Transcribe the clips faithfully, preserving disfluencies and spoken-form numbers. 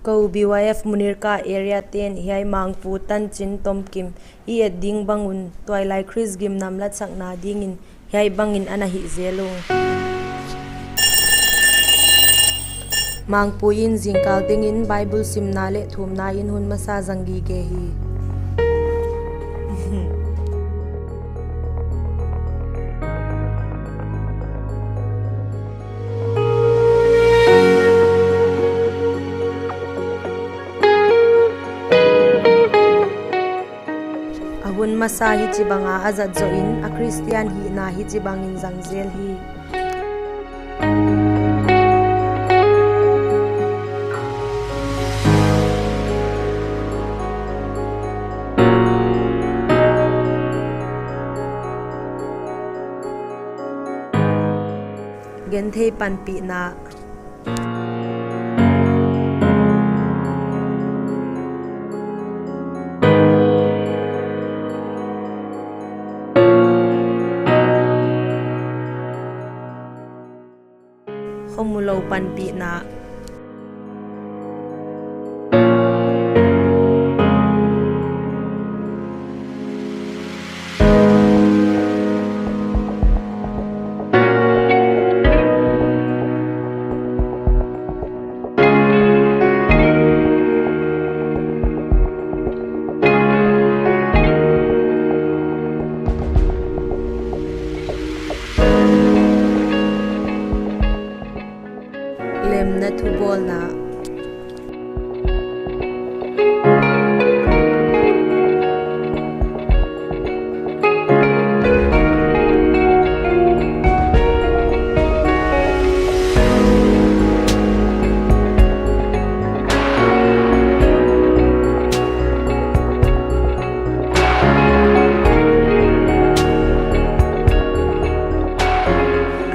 Kou B Y F Munirka area ten hiai Mangpu tanchin tomkim i et ding bang un, tuailai Khrist gim namlatsakna dingin hiai bangin ana hih zel ung. Mangpu in zingkal tengin Bible simna leh thumna in hun masa zang gige hi. A hun masa hichibanga a zat zoh in, a Khristian hihna hichibangin zang zel hi. Genthei panpihna. Khomulou panpihna. Lemna thubawlna.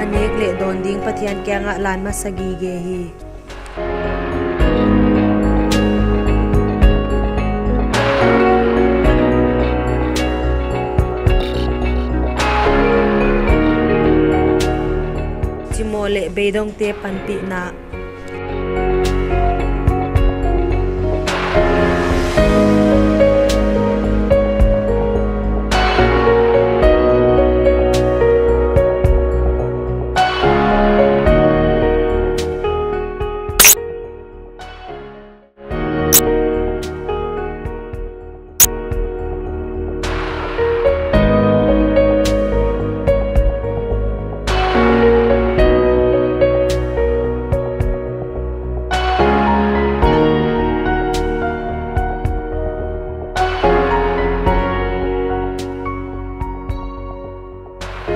A nek leh dawn ding Pathian kiangah lan masa gige hi. Chimo leh beidongte panpihna.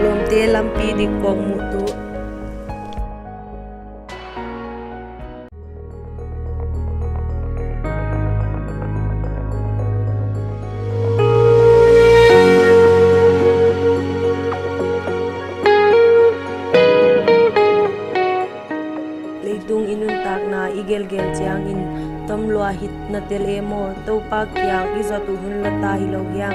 Lawmte lampi dik kawkmuh tuh. Leitung i nuntakna i gelgel chiangin, tom lua hih na tel e maw, Toupa kiang i zuat uh hun la ta hilou hiam?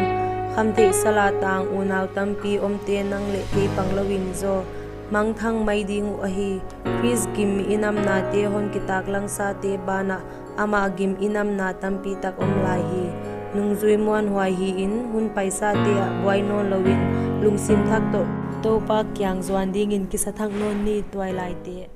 Khamtheih sala tang unau tampi omte nang leh kei panglouin zaw mangthang mai ding uh ahi. Khrist gim i namnate hon kitaklangsate banah amah gim i namna tampi tak om lai hi. Nungzui muanhuai hiin, hun paisate ah buai nawnlouin, lungsim thak toh Toupa kiang zuan dingin kisa thak nawn ni, tuailaite.